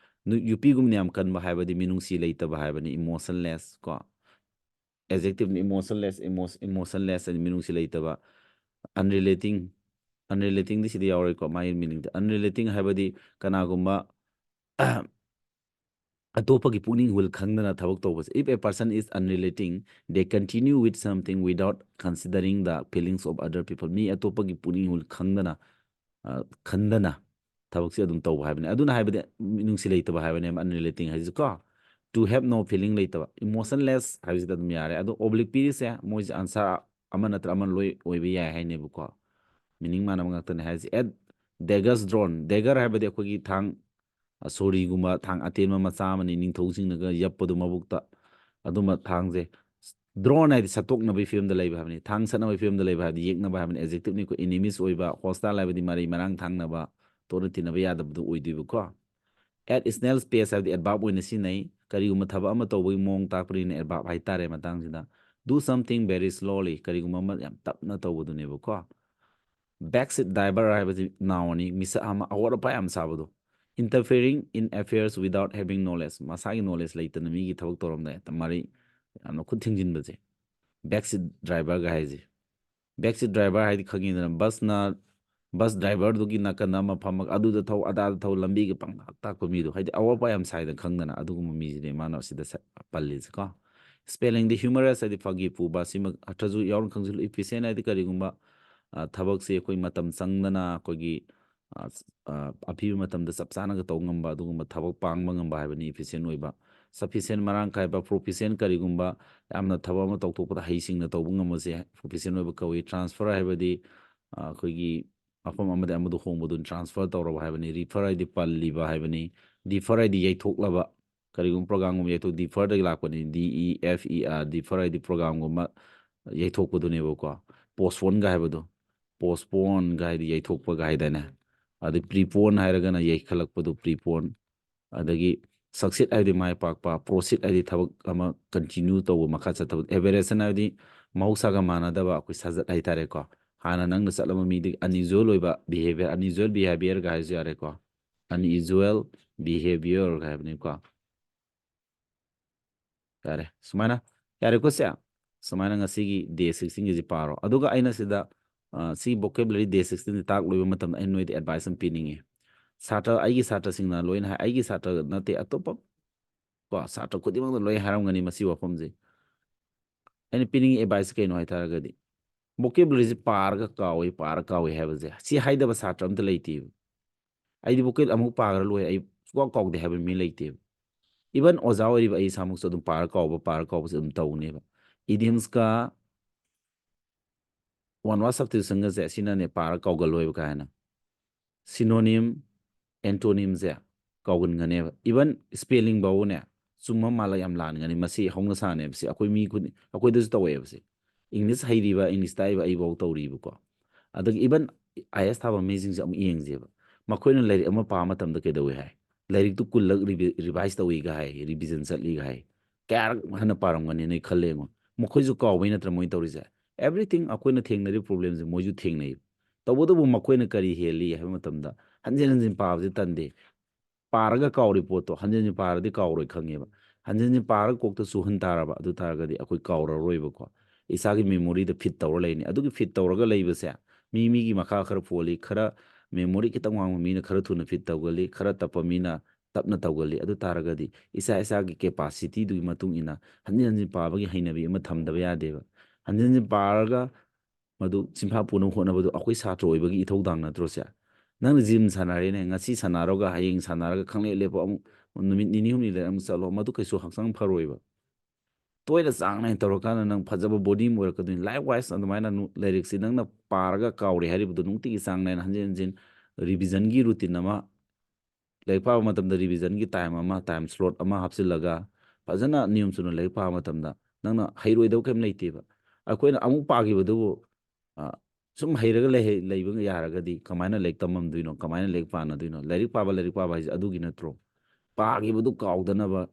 ꯅꯨ-, ꯌꯨꯄꯤꯒꯨꯝꯅ ꯌꯥꯝ ꯀꯟꯕ ꯍꯥꯏꯕꯗꯤ ꯃꯤꯅꯨꯡꯁꯤ ꯂꯩꯇꯕ ꯍꯥꯏꯕꯅꯤ, emotionless ꯀꯣ꯫ ꯑꯦꯖꯦꯛꯇꯤꯞꯅꯤ, emotionless, emotionless ꯍꯥꯏꯗꯤ ꯃꯤꯅꯨꯡꯁꯤ ꯂꯩꯇꯕ꯫ Unrelating, unrelatingꯗꯤ ꯁꯤꯗ ꯌꯥꯎꯔꯣꯏꯀꯣ, ꯃꯥꯒꯤ ꯃꯤꯅꯤꯡꯗ꯫ Unrelating ꯍꯥꯏꯕꯗꯤ ꯀꯅꯥꯒꯨꯝꯕ ꯑꯇꯣꯞꯄꯒꯤ ꯄꯨꯛꯅꯤꯡ ꯍꯨꯜ ꯈꯪꯗꯅ ꯊꯕꯛ ꯇꯧꯕꯁꯦ꯫ If a person is unrelating, they continue with something without considering the feelings of other people. ꯃꯤ ꯑꯇꯣꯞꯄꯒꯤ ꯄꯨꯛꯅꯤꯡ ꯍꯨꯜ ꯈꯪꯗꯅ, ꯑ, ꯈꯟꯗꯅ ꯊꯕꯛꯁꯦ ꯑꯗꯨꯝ ꯇꯧꯕ ꯍꯥꯏꯕꯅꯤ꯫ ꯑꯗꯨꯅ ꯍꯥꯏꯕꯗꯤ ꯃꯤꯅꯨꯡꯁꯤ ꯂꯩꯇꯕ ꯍꯥꯏꯕꯅꯦꯕ unrelating ꯍꯥꯏꯁꯤꯀꯣ꯫ To have no feeling ꯂꯩꯇꯕ, emotionless ꯍꯥꯏꯕꯁꯤꯗ ꯑꯗꯨꯝ ꯌꯥꯔꯦ꯫ ꯑꯗꯣ ꯑꯣꯕ꯭ꯂꯤꯛ ꯄꯤꯔꯤꯁꯦ ꯃꯣꯏꯁꯦ ꯑꯟꯁꯔ ꯑꯃ ꯅꯠꯇ꯭ꯔ ꯑꯃ ꯂꯣꯏ ꯑꯣꯏꯕ ꯌꯥꯏ ꯍꯥꯏꯅꯦꯕꯀꯣ꯫ ꯃꯤꯅꯤꯡ ꯃꯥꯟꯅꯕ ꯉꯥꯛꯇꯅꯦ ꯍꯥꯏꯁꯦ꯫ At daggers drawn, dagger ꯍꯥꯏꯕꯗꯤ ꯑꯩꯈꯣꯏꯒꯤ ꯊꯥꯡ, ꯑ, ꯁꯣꯔꯤꯒꯨꯝꯕ ꯊꯥꯡ ꯑꯇꯦꯟꯕ ꯃꯆꯥ ꯑꯃꯅꯤ, ꯅꯤꯡꯊꯧꯁꯤꯡꯅꯒ ꯌꯞꯄꯗꯣ ꯃꯕꯨꯛꯇ, ꯑꯗꯨꯝꯕ ꯊꯥꯡꯁꯦ꯫ Drawn ꯍꯥꯏꯗꯤ ꯁꯠꯇꯣꯛꯅꯕꯒꯤ ꯐꯤꯕꯝꯗ ꯂꯩꯕ ꯍꯥꯏꯕꯅꯤ꯫ ꯊꯥꯡ ꯁꯠꯅꯕꯒꯤ ꯐꯤꯕꯝꯗ ꯂꯩꯕ ꯍꯥꯏꯕꯗꯤ ꯌꯦꯛꯅꯕ ꯍꯥꯏꯕꯅꯤ, ꯑꯦꯖꯦꯛꯇꯤꯞꯅꯤꯀꯣ꯫ Enemies ꯑꯣꯏꯕ, hostile ꯍꯥꯏꯕꯗꯤ ꯃꯔꯩ ꯃꯔꯥꯡ ꯊꯥꯡꯅꯕ, ꯇꯣꯠꯅ ꯇꯤꯟꯅꯕ ꯌꯥꯗꯕꯗꯨ ꯑꯣꯏꯗꯣꯏꯕꯀꯣ꯫ At snail's pace ꯍꯥꯏꯕꯗꯤ adverb ꯑꯣꯏꯅ ꯁꯤꯖꯤꯟꯅꯩ꯫ ꯀꯔꯤꯒꯨꯝꯕ ꯊꯕꯛ ꯑꯃ ꯇꯧꯕꯒꯤ ꯃꯑꯣꯡ ꯇꯥꯛꯄꯅꯤꯅ adverb ꯍꯥꯏꯇꯥꯔꯦ ꯃꯇꯥꯡꯁꯤꯗ꯫ Do something very slowly, ꯀꯔꯤꯒꯨꯝꯕ ꯑꯃ ꯌꯥꯝ ꯇꯞꯅ ꯇꯧꯕꯗꯨꯅꯦꯕꯀꯣ꯫ Backseat driver ꯍꯥꯏꯕꯁꯤ ꯅꯥꯎꯅꯤ, ꯃꯤꯁꯛ ꯑꯃ ꯑꯋꯥꯠ ꯑꯄꯥ ꯌꯥꯝ ꯁꯥꯕꯗꯣ꯫ Interfering in affairs without having knowledge, ꯃꯁꯥꯒꯤ knowledge ꯂꯩꯇꯅ ꯃꯤꯒꯤ ꯊꯕꯛ ꯇꯧꯔꯝꯗꯥꯏ ꯃꯔꯩ ꯌꯥꯝꯅ ꯈꯨꯠ ꯊꯤꯡꯖꯤꯟꯕꯁꯦ꯫ back seat driverꯒ ꯍꯥꯏꯁꯦ꯫ Back seat driver ꯍꯥꯏꯗꯤ ꯈꯪꯉꯤꯗꯅ, ꯕꯁꯅ, ꯕꯁ ꯗ꯭ꯔꯥꯏꯚꯔꯗꯨꯒꯤ ꯅꯥꯀꯟꯗ ꯑꯃ ꯐꯝꯃꯒ ꯑꯗꯨꯗ ꯊꯧ, ꯑꯗꯥꯗ ꯊꯧ, ꯂꯝꯕꯤꯒ ꯄꯪꯇꯥꯛ ꯇꯥꯛꯄ ꯃꯤꯗꯣ, ꯍꯥꯏꯗꯤ ꯑꯋꯥꯠ ꯑꯄꯥ ꯌꯥꯝ ꯁꯥꯏꯗꯅ ꯈꯪꯗꯅ, ꯑꯗꯨꯒꯨꯝꯕ ꯃꯤꯁꯤꯅꯦ ꯃꯥꯅ ꯁꯤꯗ ꯁ-, ꯄꯜꯂꯤꯁꯦꯀꯣ꯫ Spellingꯗꯤ humorous ꯍꯥꯏꯗꯤ ꯐꯥꯒꯤ ꯄꯨꯕ, ꯁꯤꯃ ꯑꯔꯊꯁꯨ ꯌꯥꯎꯅ ꯈꯪꯖꯤꯜꯂꯨ꯫ Efficient ꯍꯥꯏꯗꯤ ꯀꯔꯤꯒꯨꯝꯕ, ꯑ, ꯊꯕꯛꯁꯤ ꯑꯩꯈꯣꯏ ꯃꯇꯝ ꯆꯪꯗꯅ ꯑꯩꯈꯣꯏꯒꯤ, ꯑ, ꯁ-, ꯑ, ꯑꯄꯤꯕ ꯃꯇꯝꯗ ꯆꯞ ꯆꯥꯅꯒ ꯇꯧ ꯉꯝꯕ, ꯑꯗꯨꯒꯨꯝꯕ ꯊꯕꯛ ꯄꯥꯡꯕ ꯉꯝꯕ ꯍꯥꯏꯕꯅꯤ efficient ꯑꯣꯏꯕ꯫ Sufficient ꯃꯔꯥꯡ ꯀꯥꯏꯕ, proficient ꯀꯔꯤꯒꯨꯝꯕ ꯌꯥꯝꯅ ꯊꯕꯛ ꯑꯃ ꯇꯧꯊꯣꯛꯄꯗ ꯍꯩꯁꯤꯡꯅ ꯇꯧꯕ ꯉꯝꯕꯁꯦ proficient ꯑꯣꯏꯕ ꯀꯧꯏ꯫ Transfer ꯍꯥꯏꯕꯗꯤ, ꯑ, ꯑꯩꯈꯣꯏꯒꯤ ꯃꯐꯝ ꯑꯃꯗꯒꯤ ꯑꯃꯗ ꯍꯣꯡꯕꯗꯨ transfer ꯇꯧꯔꯕ ꯍꯥꯏꯕꯅꯤ꯫ Refer ꯍꯥꯏꯗꯤ ꯄꯜꯂꯤꯕ ꯍꯥꯏꯕꯅꯤ꯫ Defer ꯍꯥꯏꯗꯤ ꯌꯩꯊꯣꯛꯂꯕ, ꯀꯔꯤꯒꯨꯝꯕ programꯒꯨꯝꯕ ꯌꯩꯊꯣꯛ, deferꯗꯒꯤ ꯂꯥꯛꯄꯅꯤ, D E F E R, defer ꯍꯥꯏꯗꯤ programꯒꯨꯝꯕ ꯌꯩꯊꯣꯛꯄꯗꯨꯅꯦꯕꯀꯣ꯫ Postponeꯒ ꯍꯥꯏꯕꯗꯣ, postponeꯒ ꯍꯥꯏꯗꯤ ꯌꯩꯊꯣꯛꯄꯒ ꯍꯥꯏꯗꯥꯏꯅꯦ꯫ ꯑꯗꯩ prepone ꯍꯥꯏꯔꯒꯅ ꯌꯩꯈꯠꯂꯛꯄꯗꯣ, prepone꯫ ꯑꯗꯒꯤ succeed ꯍꯥꯏꯗꯤ ꯃꯥꯏ ꯄꯥꯛꯄ, proceed ꯍꯥꯏꯗꯤ ꯊꯕꯛ ꯑꯃ continue ꯇꯧꯕ, ꯃꯈꯥ ꯆꯠꯊꯕ, aberration ꯍꯥꯏꯕꯗꯤ ꯃꯍꯧꯁꯥꯒ ꯃꯥꯟꯅꯗꯕ ꯑꯩꯈꯣꯏ ꯁꯥꯖꯠ ꯍꯥꯏꯇꯥꯔꯦꯀꯣ꯫ ꯍꯥꯟꯅ ꯅꯪꯅ ꯆꯠꯂꯝꯕ ꯃꯤꯗꯒꯤ unusual ꯑꯣꯏꯕ behavior, unusual behaviorꯒ ꯍꯥꯏꯔꯁꯨ ꯌꯥꯔꯦꯀꯣ, unusual behaviorꯒ ꯍꯥꯏꯕꯅꯤꯀꯣ꯫ ꯌꯥꯔꯦ, ꯁꯨꯃꯥꯏꯅ, ꯌꯥꯔꯦꯀꯣ ꯁꯦ? ꯁꯨꯃꯥꯏꯅ ꯉꯁꯤꯒꯤ day sixteenꯒꯤꯁꯤ ꯄꯥꯔꯣ꯫ ꯑꯗꯨꯒ ꯑꯩꯅ ꯁꯤꯗ, ꯑ, ꯁꯤ vocabulary day sixteenꯁꯤ ꯇꯥꯛ ꯂꯣꯏꯕ ꯃꯇꯝꯗ ꯑꯩ ꯅꯣꯏꯗ advice ꯑꯃ ꯄꯤꯅꯤꯡꯉꯤ꯫ ꯁꯥꯇ꯭ꯔ, ꯑꯩꯒꯤ ꯁꯥꯇ꯭ꯔꯁꯤꯡꯅ ꯂꯣꯏꯅ ꯍꯥꯏ, ꯑꯩꯒꯤ ꯁꯥꯇ꯭ꯔ ꯅꯠꯇꯦ, ꯑꯇꯣꯞꯄ ꯀꯣ, ꯁꯥꯇ꯭ꯔ ꯈꯨꯗꯤꯡꯃꯛꯅ ꯂꯣꯏ ꯍꯥꯏꯔꯝꯒꯅꯤ ꯃꯁꯤ ꯋꯥꯐꯝꯁꯦ꯫ ꯑꯩꯅ ꯄꯤꯅꯤꯡꯉꯤ advice ꯀꯩꯅꯣ ꯍꯥꯏꯇꯥꯔꯒꯗꯤ, vocabularyꯁꯤ ꯄꯥꯔꯒ ꯀꯥꯎꯏ, ꯄꯥꯔꯒ ꯀꯥꯎꯏ ꯍꯥꯏꯕꯁꯦ, ꯁꯤ ꯍꯥꯏꯗꯕ ꯁꯥꯇ꯭ꯔ ꯑꯝꯇ ꯂꯩꯇꯦꯕ꯫ ꯑꯩꯗꯤ vocabulary ꯑꯃꯨꯛ ꯄꯥꯈ꯭ꯔ ꯂꯣꯏꯔꯦ, ꯑꯩ ꯁꯨꯡꯀꯥꯎ ꯀꯥꯎꯗꯦ ꯍꯥꯏꯕ ꯃꯤ ꯂꯩꯇꯦꯕ꯫ Even ꯑꯣꯖꯥ ꯑꯣꯏꯔꯤꯕ ꯑꯩ ꯏꯁꯥꯃꯛꯁꯨ ꯑꯗꯨꯝ ꯄꯥꯔ ꯀꯥꯎꯕ, ꯄꯥꯔ ꯀꯥꯎꯕꯁꯦ ꯑꯗꯨꯝ ꯇꯧꯅꯦꯕ꯫ Idiomsꯀ one word substitutionꯒꯁꯦ ꯑꯁꯤꯅꯅꯦ ꯄꯥꯔ ꯀꯥꯎꯒꯜꯂꯣꯏꯕ ꯀꯥꯏꯅ꯫ Synonym, antonymꯁꯦ ꯀꯥꯎꯒꯟꯒꯅꯦꯕ꯫ Even spelling ꯐꯥꯎꯕꯅꯦ, ꯆꯨꯝꯕ ꯃꯥꯜꯂ ꯌꯥꯝ ꯂꯥꯟꯒꯅꯤ꯫ ꯃꯁꯤ ꯍꯧꯅ ꯁꯥꯅꯦꯕ, ꯁꯤ ꯑꯩꯈꯣꯏ ꯃꯤ ꯈꯨꯗꯤꯡ, ꯑꯩꯈꯣꯏꯗꯁꯨ ꯇꯧꯋꯦꯕ ꯁꯤ꯫ English ꯍꯩꯔꯤꯕ, English ꯇꯥꯛꯏꯕ ꯑꯩꯐꯥꯎ ꯇꯧꯔꯤꯕꯀꯣ꯫ ꯑꯗꯒꯤ even IAS ꯊꯥꯕ ꯃꯤꯁꯤꯡꯁꯦ ꯑꯃꯨꯛ ꯌꯦꯡꯁꯦꯕ꯫ ꯃꯈꯣꯏꯅ ꯂꯥꯏꯔꯤꯛ ꯑꯃ ꯄꯥꯕ ꯃꯇꯝꯗ ꯀꯩꯗꯧꯋꯤ ꯍꯥꯏ? ꯂꯥꯏꯔꯤꯛꯇꯨ ꯀꯨꯜꯂꯛ ꯔꯤꯚꯤ-, revise ꯇꯧꯏꯒ ꯍꯥꯏ, revision ꯆꯠꯂꯤꯒ ꯍꯥꯏ꯫ ꯀꯌꯥꯔꯛ ꯍꯟꯅ ꯄꯥꯔꯝꯒꯅꯤ ꯅꯣꯏ ꯈꯜꯂꯦ ꯌꯦꯡꯉꯣ꯫ ꯃꯈꯣꯏꯁꯨ ꯀꯥꯎꯕꯩ ꯅꯠꯇ꯭ꯔꯥ ꯃꯣꯏ ꯇꯧꯔꯤꯁꯦ? Everything ꯑꯩꯈꯣꯏꯅ ꯊꯦꯡꯅꯔꯤꯕ problemꯁꯦ ꯃꯣꯏꯁꯨ ꯊꯦꯡꯅꯩ꯫ ꯇꯧꯕꯇꯕꯨ ꯃꯈꯣꯏꯅ ꯀꯔꯤ ꯍꯦꯜꯂꯤ ꯍꯥꯏꯕ ꯃꯇꯝꯗ ꯍꯟꯖꯤꯟ ꯍꯟꯖꯤꯟ ꯄꯥꯕꯁꯦ ꯇꯟꯗꯦ꯫ ꯄꯥꯔꯒ ꯀꯥꯎꯔꯤ ꯄꯣꯠꯇꯣ ꯍꯟꯖꯤꯟ ꯍꯟꯖꯤꯟ ꯄꯥꯔꯗꯤ ꯀꯥꯎꯔꯣꯏ ꯈꯪꯉꯦꯕ꯫ ꯍꯟꯖꯤꯟ ꯍꯟꯖꯤꯟ ꯄꯥꯔꯒ ꯀꯣꯛꯇ ꯆꯨꯍꯟ ꯇꯥꯔꯕ, ꯑꯗꯨ ꯇꯥꯔꯒꯗꯤ ꯑꯩꯈꯣꯏ ꯀꯥꯎꯔꯔꯣꯏꯕꯀꯣ꯫ ꯏꯁꯥꯒꯤ memory ꯗ feed ꯇꯧꯔ ꯂꯩꯅꯤ꯫ ꯑꯗꯨꯒꯤ feed ꯇꯧꯔꯒ ꯂꯩꯕꯁꯦ ꯃꯤ ꯃꯤꯒꯤ ꯃꯈꯥ ꯈꯔ ꯄꯣꯜꯂꯤ꯫ ꯈꯔ memory ꯈꯤꯇꯪ ꯋꯥꯡꯕ ꯃꯤꯅ ꯈꯔ ꯊꯨꯅ feed ꯇꯧꯒꯜꯂꯤ, ꯈꯔ ꯇꯞꯄ ꯃꯤꯅ ꯇꯞꯅ ꯇꯧꯒꯜꯂꯤ꯫ ꯑꯗꯨ ꯇꯥꯔꯒꯗꯤ ꯏꯁꯥ ꯏꯁꯥꯒꯤ capacity ꯗꯨꯒꯤ ꯃꯇꯨꯡ ꯏꯟꯅ ꯍꯟꯖꯤꯟ ꯍꯟꯖꯤꯟ ꯄꯥꯕꯒꯤ ꯍꯩꯅꯕꯤ ꯑꯃ ꯊꯝꯗꯕ ꯌꯥꯗꯦꯕ꯫ ꯍꯟꯖꯤꯟ ꯍꯟꯖꯤꯟ ꯄꯥꯔꯒ ꯃꯗꯨ ꯆꯤꯟꯐꯥ ꯄꯨꯅꯕ ꯍꯣꯠꯅꯕꯗꯨ ꯑꯩꯈꯣꯏ ꯁꯥꯇ꯭ꯔ ꯑꯣꯏꯕꯒꯤ ꯏꯊꯧꯗꯥꯡ ꯅꯠꯇ꯭ꯔꯣ ꯁꯦ? ꯅꯪꯅ gym ꯁꯥꯟꯅꯔꯦꯅꯦ, ꯉꯁꯤ ꯁꯥꯟꯅꯔꯒ ꯍꯌꯦꯡ ꯁꯥꯟꯅꯔꯒ ꯈꯪꯂꯦꯞ ꯂꯦꯞꯄ, ꯑꯃꯨꯛ ꯅꯨꯃꯤꯠ ꯅꯤꯅꯤ ꯍꯨꯝꯅꯤ ꯂꯩꯔ ꯑꯃꯨꯛ ꯆꯠꯂꯣ, ꯃꯗꯨ ꯀꯩꯁꯨ ꯍꯛꯆꯥꯡ ꯐꯔꯣꯏꯕ꯫ ꯇꯣꯏꯅ ꯆꯥꯡ ꯅꯥꯏꯅ ꯇꯧꯔꯀꯥꯟꯗ ꯅꯪ ꯐꯖꯕ body ꯑꯃ ꯑꯣꯏꯔꯛꯀꯗꯣꯏꯅꯤ꯫ Likewise, ꯑꯗꯨꯃꯥꯏꯅ ꯅꯨ-, ꯂꯥꯏꯔꯤꯛꯁꯤ ꯅꯪꯅ ꯄꯥꯔꯒ ꯀꯥꯎꯔꯦ ꯍꯥꯏꯔꯤꯕꯗꯨ ꯅꯨꯡꯇꯤꯒꯤ ꯆꯥꯡ ꯅꯥꯏꯅ ꯍꯟꯖꯤꯟ ꯍꯟꯖꯤꯟ revision ꯒꯤ routine ꯑꯃ, ꯂꯥꯏꯔꯤꯛ ꯄꯥꯕ ꯃꯇꯝꯗ revision ꯒꯤ time ꯑꯃ, time slot ꯑꯃ ꯍꯥꯞꯆꯤꯜꯂꯒ ꯐꯖꯅ ꯅꯤꯌꯣꯝ ꯆꯨꯝꯅ ꯂꯥꯏꯔꯤꯛ ꯄꯥꯕ ꯃꯇꯝꯗ ꯅꯪꯅ ꯍꯩꯔꯣꯏꯗꯕ ꯀꯔꯤꯝ ꯂꯩꯇꯦꯕ꯫ ꯑꯩꯈꯣꯏꯅ ꯑꯃꯨꯛ ꯄꯥꯈꯤꯕꯗꯨꯕꯨ, ꯑ, ꯁꯨꯝ ꯍꯩꯔꯒ ꯂꯩ-, ꯂꯩꯕ ꯌꯥꯔꯒꯗꯤ ꯀꯃꯥꯏꯅ ꯂꯥꯏꯔꯤꯛ ꯇꯝꯃꯝꯗꯣꯏꯅꯣ? ꯀꯃꯥꯏꯅ ꯂꯥꯏꯔꯤꯛ ꯄꯥꯅꯗꯣꯏꯅꯣ? ꯂꯥꯏꯔꯤꯛ ꯄꯥꯕ, ꯂꯥꯏꯔꯤꯛ ꯄꯥꯕ ꯍꯥꯏꯁꯦ ꯑꯗꯨꯒꯤ ꯅꯠꯇ꯭ꯔꯣ? ꯄꯥꯈꯤꯕꯗꯨ ꯀꯥꯎꯗꯅꯕ,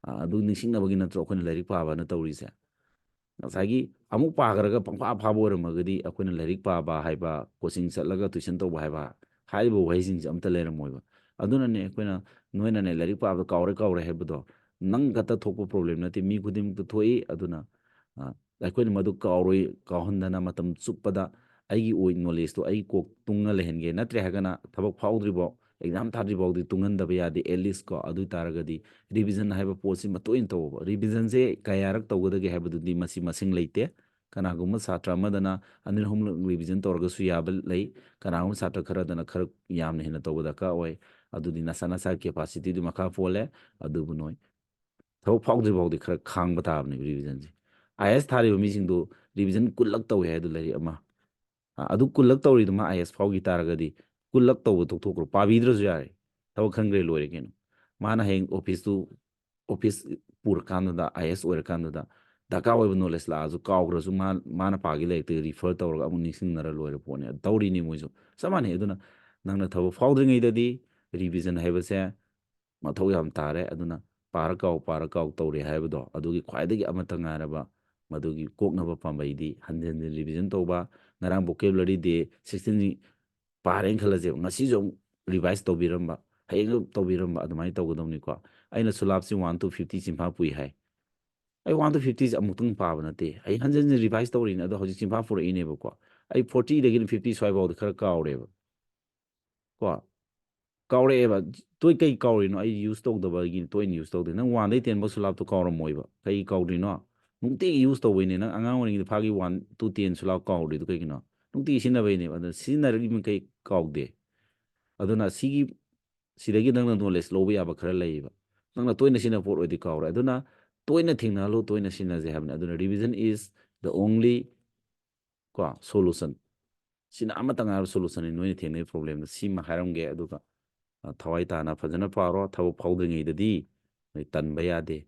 ꯑ, ꯑꯗꯨ ꯅꯤꯡꯁꯤꯡꯅꯕꯒꯤ ꯅꯠꯇ꯭ꯔꯣ ꯑꯩꯈꯣꯏꯅ ꯂꯥꯏꯔꯤꯛ ꯄꯥꯕꯅ ꯇꯧꯔꯤꯁꯦ? ꯉꯁꯥꯏꯒꯤ ꯑꯃꯨꯛ ꯄꯥꯈ꯭ꯔꯒ ꯄꯪꯐꯥ ꯐꯥꯕ ꯑꯣꯏꯔꯝꯃꯒꯗꯤ ꯑꯩꯈꯣꯏꯅ ꯂꯥꯏꯔꯤꯛ ꯄꯥꯕ ꯍꯥꯏꯕ, coaching ꯆꯠꯂꯒ tuition ꯇꯧꯕ ꯍꯥꯏꯕ, ꯍꯥꯏꯔꯤꯕ ꯋꯥꯍꯩꯁꯤꯡꯁꯦ ꯑꯝꯇ ꯂꯩꯔꯝꯃꯣꯏꯕ꯫ ꯑꯗꯨꯅꯅꯦ ꯑꯩꯈꯣꯏꯅ, ꯅꯣꯏꯅꯅꯦ ꯂꯥꯏꯔꯤꯛ ꯄꯥꯕꯗ ꯀꯥꯎꯔꯦ ꯀꯥꯎꯔꯦ ꯍꯥꯏꯕꯗꯣ ꯅꯪ ꯈꯛꯇ ꯊꯣꯛꯄ problem ꯅꯠꯇꯦ, ꯃꯤ ꯈꯨꯗꯤꯡꯃꯛꯇ ꯊꯣꯛꯏ꯫ ꯑꯗꯨꯅ, ꯑ, ꯑꯩꯈꯣꯏꯅ ꯃꯗꯨ ꯀꯥꯎꯔꯣꯏ, ꯀꯥꯎꯍꯟꯗꯅ ꯃꯇꯝ ꯆꯨꯞꯄꯗ ꯑꯩꯒꯤ ꯑꯣꯏ knowledge ꯇꯣ ꯑꯩ ꯀꯣꯛ ꯇꯨꯡꯉ ꯂꯩꯍꯟꯒꯦ꯫ ꯅꯠꯇ꯭ꯔꯦ ꯍꯥꯏꯔꯒꯅ ꯊꯕꯛ ꯐꯥꯎꯗ꯭ꯔꯤꯐꯥꯎ, exam ꯊꯥꯗ꯭ꯔꯤꯐꯥꯎꯗꯤ ꯇꯨꯡꯍꯟꯗꯕ ꯌꯥꯗꯦ, at least ꯀꯣ꯫ ꯑꯗꯨ ꯑꯣꯏ ꯇꯥꯔꯒꯗꯤ revision ꯍꯥꯏꯕ ꯄꯣꯠꯁꯤ ꯃꯇꯣꯏꯅ ꯇꯧꯕ꯫ Revision ꯁꯦ ꯀꯌꯥꯔꯛ ꯇꯧꯒꯗꯒꯦ ꯍꯥꯏꯕꯗꯨꯗꯤ ꯃꯁꯤ ꯃꯁꯤꯡ ꯂꯩꯇꯦ꯫ ꯀꯅꯥꯒꯨꯝꯕ ꯁꯥꯇ꯭ꯔ ꯑꯃꯗꯅ ꯑꯅꯤꯔꯛ ꯑꯍꯨꯝꯂꯛ revision ꯇꯧꯔꯒꯁꯨ ꯌꯥꯕ ꯂꯩ, ꯀꯅꯥꯒꯨꯝꯕ ꯁꯥꯇ꯭ꯔ ꯈꯔꯗꯅ ꯈꯔ ꯌꯥꯝꯅ ꯍꯦꯟꯅ ꯇꯧꯕ ꯗꯔꯀꯥꯔ ꯑꯣꯏ꯫ ꯑꯗꯨꯗꯤ ꯅꯁꯥ ꯅꯁꯥꯒꯤ capacity ꯗꯨꯒꯤ ꯃꯈꯥ ꯄꯣꯜꯂꯦ꯫ ꯑꯗꯨꯕꯨ ꯅꯣꯏ ꯊꯕꯛ ꯐꯥꯎꯗ꯭ꯔꯤ ꯐꯥꯎꯗꯤ ꯈꯔ ꯈꯥꯡꯕ ꯇꯥꯕꯅꯦꯕ revision ꯁꯦ꯫ IAS ꯊꯥꯔꯤꯕ ꯃꯤꯁꯤꯡꯗꯣ revision ꯀꯨꯟꯂꯛ ꯇꯧꯏ ꯍꯥꯏꯗꯣ ꯂꯥꯏꯔꯤꯛ ꯑꯃ꯫ ꯑ, ꯑꯗꯨ ꯀꯨꯟꯂꯛ ꯇꯧꯔꯤꯗꯨꯃ IAS ꯐꯥꯎꯈꯤ ꯇꯥꯔꯒꯗꯤ ꯀꯨꯟꯂꯛ ꯇꯧꯕ ꯇꯣꯛꯊꯣꯛꯈ꯭ꯔꯣ, ꯄꯥꯕꯤꯗ꯭ꯔꯁꯨ ꯌꯥꯔꯦ꯫ ꯊꯕꯛ ꯈꯟꯈ꯭ꯔꯦ, ꯂꯣꯏꯔꯦ ꯀꯩꯅꯣ꯫ ꯃꯥꯅ ꯍꯌꯦꯡ office ꯇꯨ, office ꯄꯨꯔꯀꯥꯟꯗꯨꯗ, IAS ꯑꯣꯏꯔꯀꯥꯟꯗꯨꯗ ꯗꯔꯀꯥꯔ ꯑꯣꯏꯕ knowledge ꯂꯥꯛꯑꯁꯨ ꯀꯥꯎꯈ꯭ꯔꯁꯨ ꯃꯥ-, ꯃꯥꯅ ꯄꯥꯈꯤ ꯂꯥꯏꯔꯤꯛꯇꯨ refer ꯇꯧꯔꯒ ꯑꯃꯨꯛ ꯅꯤꯡꯁꯤꯡꯅꯔ ꯂꯣꯏꯔꯦ ꯄꯣꯠꯅꯤ꯫ ꯑꯗꯨ ꯇꯧꯔꯤꯅꯤ ꯃꯣꯏꯁꯨ꯫ ꯆꯞ ꯃꯥꯟꯅꯩ꯫ ꯑꯗꯨꯅ ꯅꯪꯅ ꯊꯕꯛ ꯐꯥꯎꯗ꯭ꯔꯤꯉꯩꯗꯗꯤ revision ꯍꯥꯏꯕꯁꯦ ꯃꯊꯧ ꯌꯥꯝ ꯇꯥꯔꯦ꯫ ꯑꯗꯨꯅ ꯄꯥꯔ ꯀꯥꯎ, ꯄꯥꯔ ꯀꯥꯎ ꯇꯧꯔꯦ ꯍꯥꯏꯕꯗꯣ, ꯑꯗꯨꯒꯤ ꯈ꯭ꯋꯥꯏꯗꯒꯤ ꯑꯃꯠꯇ ꯉꯥꯏꯔꯕ ꯃꯗꯨꯒꯤ ꯀꯣꯛꯅꯕ ꯄꯥꯝꯕꯩꯗꯤ ꯍꯟꯖꯤꯟ ꯍꯟꯖꯤꯟ revision ꯇꯧꯕ꯫ ꯉꯔꯥꯡ vocabulary day sixteen ꯄꯥꯔꯦꯅ ꯈꯜꯂꯁꯦꯕ, ꯉꯁꯤꯁꯨ ꯑꯃꯨꯛ revise ꯇꯧꯕꯤꯔꯝꯕ, ꯍꯌꯦꯡꯁꯨ ꯇꯧꯕꯤꯔꯝꯕ, ꯑꯗꯨꯃꯥꯏꯅ ꯇꯧꯒꯗꯧꯅꯤꯀꯣ꯫ ꯑꯩꯅ ꯁꯨꯂꯥꯞꯁꯤ one to fifty ꯆꯤꯟꯐꯥ ꯄꯨꯏ ꯍꯥꯏ꯫ ꯑꯩ one to fiftyꯁꯦ ꯑꯃꯨꯛꯇꯪ ꯄꯥꯕ ꯅꯠꯇꯦ, ꯑꯩ ꯍꯟꯖꯤꯟ ꯍꯟꯖꯤꯟ revise ꯇꯧꯔꯤꯅꯦ꯫ ꯑꯗꯣ ꯍꯧꯖꯤꯛ ꯆꯤꯟꯐꯥ ꯄꯨꯔꯛꯏꯅꯦꯕꯀꯣ꯫ ꯑꯩ fortyꯗꯒꯤꯅ fifty ꯁ꯭ꯋꯥꯏꯐꯥꯎꯗꯤ ꯈꯔ ꯀꯥꯎꯔꯦꯕ ꯀꯣ꯫ ꯀꯥꯎꯔꯛꯑꯦꯕ꯫ ꯇꯣꯏ ꯀꯩ ꯀꯥꯎꯔꯤꯅꯣ? ꯑꯩ use ꯇꯧꯗꯕꯒꯤ ꯇꯣꯏꯅ use ꯇꯧꯗꯦ꯫ ꯅꯪ oneꯗꯩ ten ꯐꯥꯎ ꯁꯨꯂꯥꯞꯇꯣ ꯀꯥꯎꯔꯝꯃꯣꯏꯕ꯫ ꯀꯩ ꯀꯥꯎꯗ꯭ꯔꯤꯅꯣ? ꯅꯨꯡꯇꯤꯒꯤ use ꯇꯧꯕꯩꯅꯦ꯫ ꯅꯪ ꯑꯉꯥꯡ ꯑꯣꯏꯔꯤꯉꯩꯗ ꯐꯥꯒꯤ one to ten ꯁꯨꯂꯥꯞ ꯀꯥꯎꯔꯤꯗꯣ ꯀꯩꯒꯤꯅꯣ? ꯅꯨꯡꯇꯤꯒꯤ ꯁꯤꯖꯤꯟꯅꯕꯩꯅꯦꯕ꯫ ꯑꯗꯨꯅ ꯁꯤꯖꯤꯟꯅꯔꯛꯏ ꯃꯈꯩ ꯀꯥꯎꯗꯦ꯫ ꯑꯗꯨꯅ ꯁꯤꯒꯤ ꯁꯤꯗꯒꯤ ꯅꯪꯅ knowledge ꯂꯧꯕ ꯌꯥꯕ ꯈꯔ ꯂꯩꯌꯦꯕ꯫ ꯅꯪꯅ ꯇꯣꯏꯅ ꯁꯤꯖꯤꯟꯅꯕ ꯄꯣꯠ ꯑꯣꯏꯗꯤ ꯀꯥꯎꯔꯣꯏ꯫ ꯑꯗꯨꯅ ꯇꯣꯏꯅ ꯊꯦꯡꯅꯍꯜꯂꯨ, ꯇꯣꯏꯅ ꯁꯤꯖꯤꯟꯅꯁꯦ ꯍꯥꯏꯕꯅꯤ꯫ ꯑꯗꯨꯅ revision is the only ꯀꯣ solution꯫ ꯁꯤꯅ ꯑꯃꯠꯇ ꯉꯥꯏꯔꯕ solutionꯅꯤ ꯅꯣꯏꯅ ꯊꯦꯡꯅꯔꯤꯕ problemꯗ꯫ ꯁꯤꯃ ꯍꯥꯏꯔꯝꯒꯦ꯫ ꯑꯗꯨꯒ ꯑ, ꯊꯋꯥꯏ ꯇꯥꯅ ꯐꯖꯅ ꯄꯥꯔꯣ꯫ ꯊꯕꯛ ꯐꯥꯎꯗ꯭ꯔꯤꯉꯩꯗꯗꯤ ꯅꯣꯏ ꯇꯟꯕ ꯌꯥꯗꯦ꯫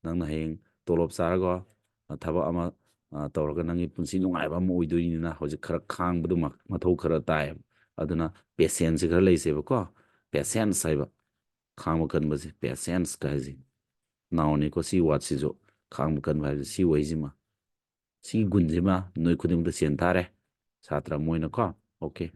ꯅꯪꯅ ꯍꯌꯦꯡ ꯇꯣꯂꯣꯞ ꯆꯥꯔꯒ ꯑ, ꯊꯕꯛ ꯑꯃ ꯑ, ꯇꯧꯔꯒ ꯅꯪꯒꯤ ꯄꯨꯟꯁꯤ ꯅꯨꯡꯉꯥꯏꯕ ꯑꯃ ꯑꯣꯏꯗꯣꯏꯅꯤꯅ ꯍꯧꯖꯤꯛ ꯈꯔ ꯈꯥꯡꯕꯗꯨ ꯃ- ꯃꯊꯧ ꯈꯔ ꯇꯥꯏꯌꯦꯕ꯫ ꯑꯗꯨꯅ patienceꯁꯦ ꯈꯔ ꯂꯩꯁꯦꯕꯀꯣ꯫ Patience ꯍꯥꯏꯕ, ꯈꯥꯡꯕ ꯀꯟꯕꯁꯦ, patience ꯀ ꯍꯥꯏꯁꯦ nounꯅꯤꯀꯣ꯫ ꯁꯤ wordꯁꯤꯁꯨ, ꯈꯥꯡꯕ ꯀꯟꯕ ꯍꯥꯏꯕꯁꯦ, ꯁꯤ ꯋꯥꯍꯩꯁꯤꯃ, ꯁꯤꯒꯤ ꯒꯨꯟꯁꯤꯃ ꯅꯣꯏ ꯈꯨꯗꯤꯡꯃꯛꯇ ꯆꯦꯟ ꯊꯥꯔꯦ, ꯁꯥꯇ꯭ꯔ ꯑꯃ ꯑꯣꯏꯅꯀꯣ꯫ Okay,